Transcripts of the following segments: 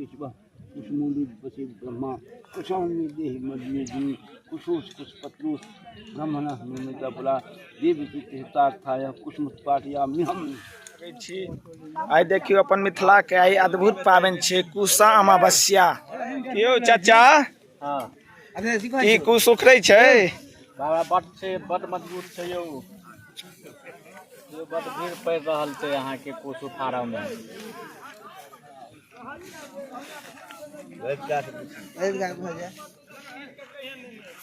केशवः कुशमूलि बसे ब्रह्मा कुशान्य देहि मद्मेदिनी कुशोष कुशपत्रोष ब्राह्मणः निर्मिता बुला देवी हितार्थाय कुशमुत्पाटयाम्यहम्। छी आइ देखियौ अपन मिथिला के आइ अद्भुत पाबनि छै कुशा अमावस्या। यौ चाचा ई कुश उखड़ै छै? बाबा बड छै, बड मजबूत छै यौ। बड भीड़ पड़ि रहल छै अहाँके कुश उखाड़ऽ मे।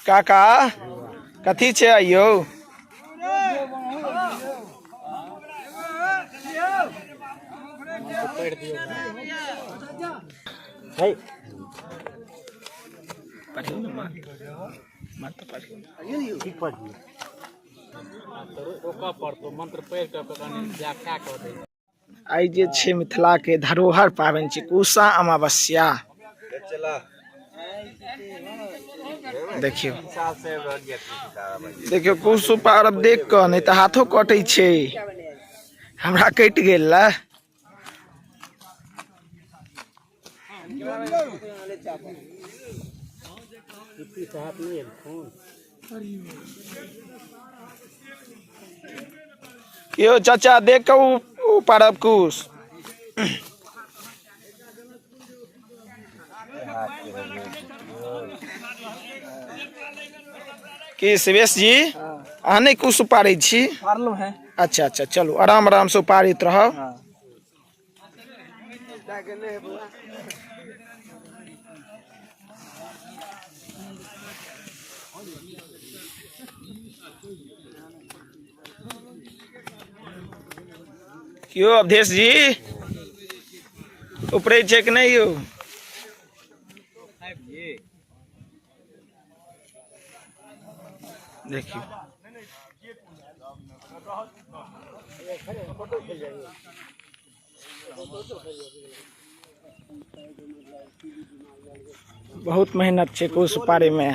काका कथी छै आइयौ? पढ़ियौ ने माँ, माँ तऽ पढ़ियौ। रोकऽ पड़तौ मंत्र पढ़ि कऽ कनि व्याख्या कऽ दे। आइ जे छै मिथिला के धरोहर पाबनि छै कुशा अमावस्या। देखियौ देखियौ कुश पारब देख कऽ नहि तऽ हाथो कटै छै। हमरा कटि गेल ला। यौ चाचा देख कऽ उ पारब कुश। की शिवेश जी अहाँ नहि कुश उपारै छी? पारलहुँ हैं। अच्छा अच्छा चलू आराम आराम से उपारैत रहब। क्यों अवधेश जी उपरे छै कि नहीं यौ? देखियौ बहुत मेहनत छै कुश उपाड़े में।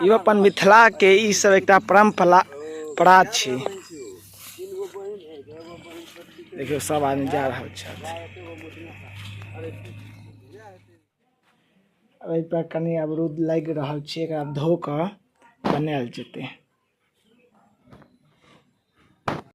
ई अपन मिथिला के ई सब एकटा परम्परा परा छै। देखियौ सब आदमी जा रहल छथि। एहि पर कनि अवरुद्ध लागि रहल छै, एकरा धो कऽ बनायल जेतै।